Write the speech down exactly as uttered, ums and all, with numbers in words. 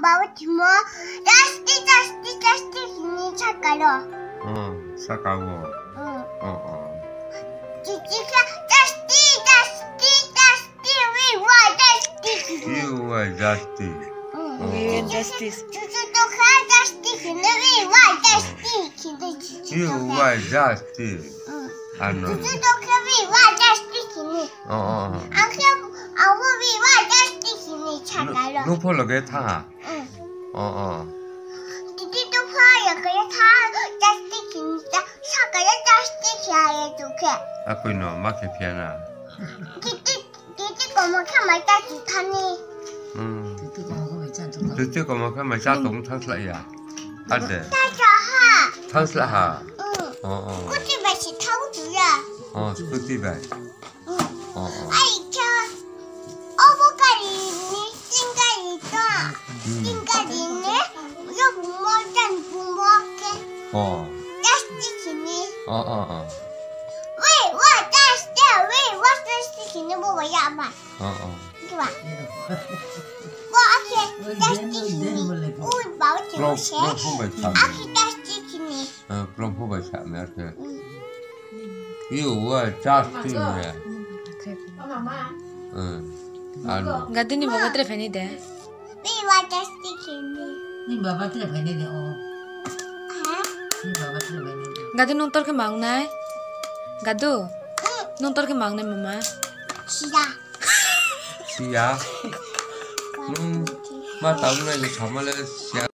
Babu timo, "Dusty, dusty, dusty," hini sakalo. Oh, sakao. Hmm. Oh, oh. Chichi kha, "Dusty, dusty, dusty, we want dusty," hini. You want dusty. Hmm. Oh, we oh. Want justice. Chuchu to kha, "Dusty," hini, "We want dusty," hini, chuchu to kha. You want dusty. Hmm. Ano. Chuchu to kha, "We want dusty," hini. Oh, oh, oh. Ang khe, ang bo, "We want dusty," hini sakalo. Nung pholo khe tha. Mm. Oh, oh. Titi to phaya kaya tha, dusty hini ta, sakaya dusty khaya to khe. Akui no, ma khe phiya na. Titi, titi komo khe mai ta tu thani. Hmm. Titi komo khe mai cha tu thani. Titi komo khe mai cha tu thang sla ya. Ade. Ta cha ha. Thang sla ha. Mm. Oh, oh. Kuti bai si thau tu ya. Oh, kuti bai. Oh, oh. Ai, kya? Obo gari ni, tin gari to. Hmm. Tin gari ni, yo bumo jan bumo ke. Oh. Dusty hini. Oh, oh, oh. Wait, what? Dusty, wait, what? Dusty hini bo ya ma. Oh, oh. Kiba. Bo ake, dusty hini. Ui, ba, ui, Klo-, klo phung bai kha. Ake dusty hini. Eh, klo phung bai kha, me ake. Mm. You were just in there. Hmm. Ano. Gadini baba tre phani de. Ni baba tre phani de, oh. Ha? Ni baba tre phani de. Gadu nung tor khe mang nai? Gadu? Hmm. Nung tor khe mang nai mama? Siya. Siya? Nung ma tau nai ni sama le siya.